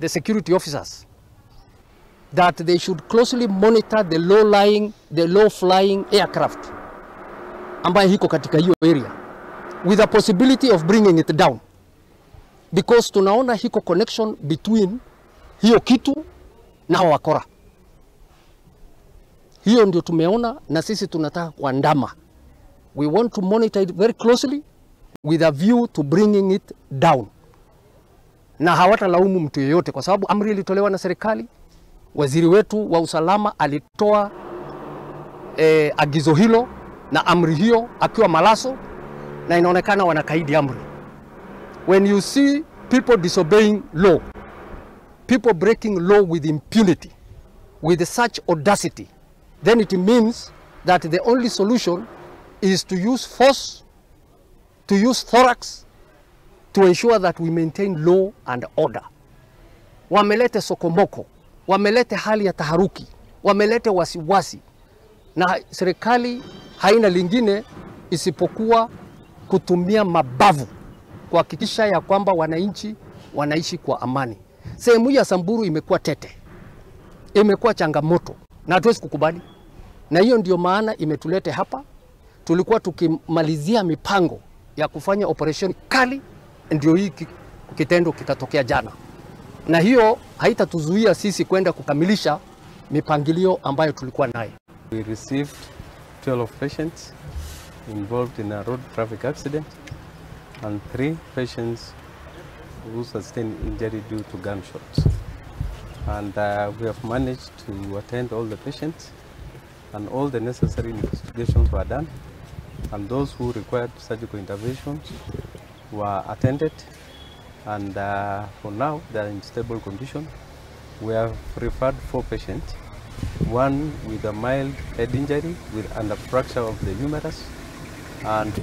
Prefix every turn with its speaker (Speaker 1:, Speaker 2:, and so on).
Speaker 1: the security officers that they should closely monitor the low lying, the low flying aircraft ambayo iko katika hiyo area with a possibility of bringing it down, because tunaona hiko connection between hiyo kitu na wakora. Hiyo ndio tumeona, na sisi tunataka kuandama. We want to monitor it very closely with a view to bringing it down. Na hawatalaumu mtu yeyote kwa sababu amri ilitolewa na serikali. Waziri wetu wa usalama alitoa agizo hilo na amri hiyo akiwa Malaso, na inaonekana wanakaidi amri. When you see people disobeying law, people breaking law with impunity, with such audacity, then it means that the only solution is to use force, to use thorax, to ensure that we maintain law and order. Wamelete sokomoko, wamelete hali ya taharuki, wamelete wasiwasi, na serikali haina lingine isipokuwa kutumia mabavu kuhakikisha ya kwamba wananchi wanaishi kwa amani. Sehemu ya Samburu imekuwa tete, imekuwa changamoto, na hatuwezi kukubali. Na hiyo ndio maana imetulete hapa. Tulikuwa tukimalizia mipango ya kufanya operation kali, ndio hii kitendo kikatokea jana. Na hiyo haitatuzuia sisi kwenda kukamilisha mipangilio ambayo tulikuwa nayo.
Speaker 2: We received 12 patients involved in a road traffic accident and 3 patients who sustained injury due to gunshots. And we have managed to attend all the patients, and all the necessary investigations were done, and those who required surgical interventions were attended, and for now they are in stable condition. We have referred 4 patients, one with a mild head injury with and a fracture of the humerus, and